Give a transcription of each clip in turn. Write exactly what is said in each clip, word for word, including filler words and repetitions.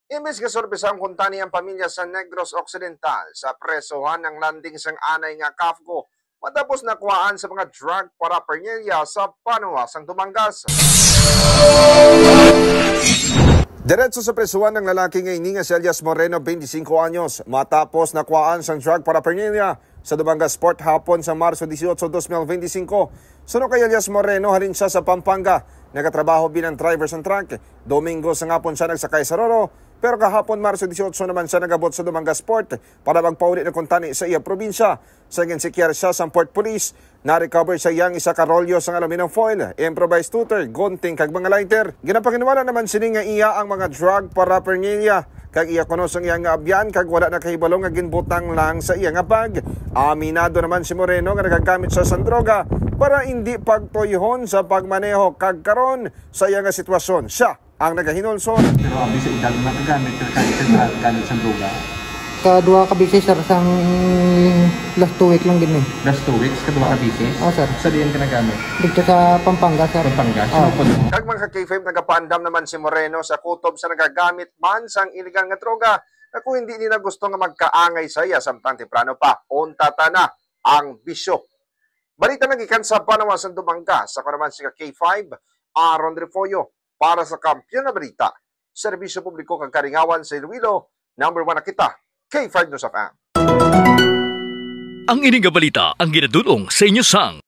Imbis nga sorpresahan kuntani ang pamilya sa Negros Occidental sa presohan ang landing sang anay nga CAFGO matapos nakuhaan sa mga drug paraphernalia sa banwa sang Dumangas. Diretso sa presohan ang lalaki nga ini nga si alias Moreno, twenty-cinco anyos, matapos nakuhaan sang drug paraphernalia sa Dumangas Port hapon sa Marso dieciocho, dos mil veinticinco. Suno kay alias Moreno, halin siya sa Pampanga. Nagatrabaho bilang driver sang truck. Domingo sa hapon siya nagsakay sa Roro, pero kahapon, Marso dieciocho, naman siya nagabot sa Dumangas Port para magpauli na kuntani sa iya probinsya. Sa ginsikyar siya sang Port Police, na-recover sa iyang isa ka rolyo sang aluminum foil, improvised tutor, gunting kag mga lighter. Ginapaginwala naman sini nga iya ang mga drug paraphernalia, kag iya kuno sang iya nga abyan, kag wala nakahibalo nga ginbutang lang sa iya nga bag. Aminado naman si Moreno nga nagagamit siya sang droga para indi pagtuyhon sa pagmaneho, kag karon sa iya nga sitwasyon, siya ang nagahinulsol. Pero abi sa edad nga nakagamit ka, ka, ka, ka, gamit sa droga? Ka duha ka beses, sir, sang last two week lang gid ni. Last two weeks, ka duha ka beses? Oh, sir. Sa diin ka nagamit? Dito sa Pampanga, sir. Pampanga? Oh. Sino po mo? Kag mga ka-K five, nagapaandam naman si Moreno sa kutob sa nagagamit man sang illegal nga droga, nga kung hindi nila gusto nga magkaangay sa iya samtang temprano pa, unta ta na ang bisyo. Balita na gikan sa Panawasan, Dumangas. Ako naman si ka-K five, Aaron Refollo, para sa Kampiyon nga Balita, Serbisyo Publiko kag Kalingawan sa Iloilo, number one na kita, K five News F M. Ang ini nga balita ang ginadul-ong sa inyo sang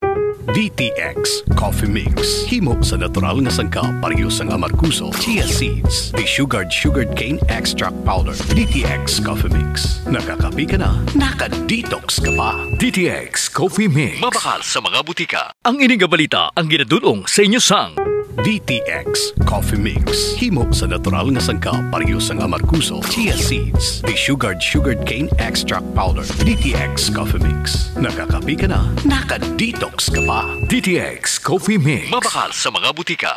D T X Coffee Mix. Himo sa natural nga sangkap, pareho sang amargoso, chia seeds, desugared sugarcane extract powder. D T X Coffee Mix. Nakakape ka na, naka-detox ka pa. D T X Coffee Mix. Mabakal sa mga butika. Ang ini nga balita ang ginadul-ong sa inyo sang D T X Coffee Mix. Himo sa natural nga sangkap, pareho sang amargoso, chia seeds, desugared sugarcane extract powder. D T X Coffee Mix. Nakakape ka na, naka-detox ka pa. D T X Coffee Mix. Mabakal sa mga butika.